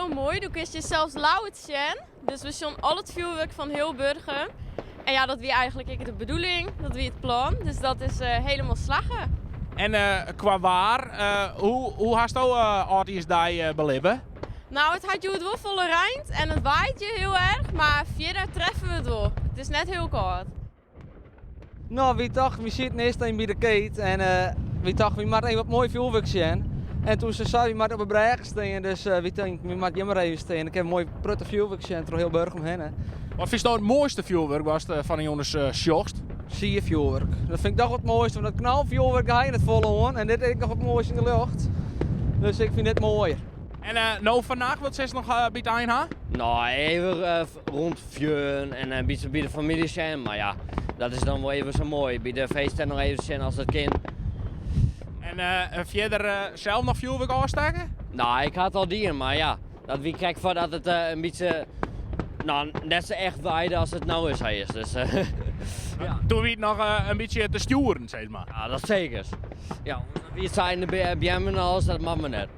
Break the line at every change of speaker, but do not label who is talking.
Hiel moai, do kinst hjir sels Ljouwert sjen. Dus we sjogge al it fjoerwurk fan hiel Burgum. En ja, dat wie eigentlik ek de bedoeling, dat wie it plan. Dus dat is hielendal slagge.
En kwa waar, hoe hasto âldjiersdei belibbe?
Nou, it hat hjoed wol folle reind en it waait hjir hiel erch, mar fierder treffe we it wol. It is net hiel kâld.
No, wy tochten, wy sieten earst even by de keet en wy tochten, wy moatte even wat moai fjoerwurk sjen. En toen se sei, wy moatte op de brêge stean, dus wy tinken, wy moatte hjir mar even stean. Dan kinne we moai protte fjoerwurk sjen troch hiel Burgum hinne.
Wat fynsto it moaiste fjoerwurk watst fan 'e jûn sjochst?
Sierfjoerwurk. Dat fyn ik toch it moaiste, want dat knalfjoerwurk ha je net folle oan en dit is ek noch it moaiste yn de lucht. Dus ik fyn dit moaier.
En no fannacht, wat silst noch by it ein ha?
No, even rûn freonen en in bytsje by de famylje sjen. Mar ja, dat is dan wol even sa moai. By de feesten noch even sjen as dat kin.
En fierder sels noch fjoerwurk ôfstekke?
No, ik ha it al dien, mar ja, dat wie krekt foardat it in bytsje, no, net sa echt waaide as it no is, hy is. Dus,
ja. Toen wie it noch in bytsje te stjoeren, sis mar.
Ja, dat seker. Ja, wie it sa yn de beammen en alles, dat moat mar net.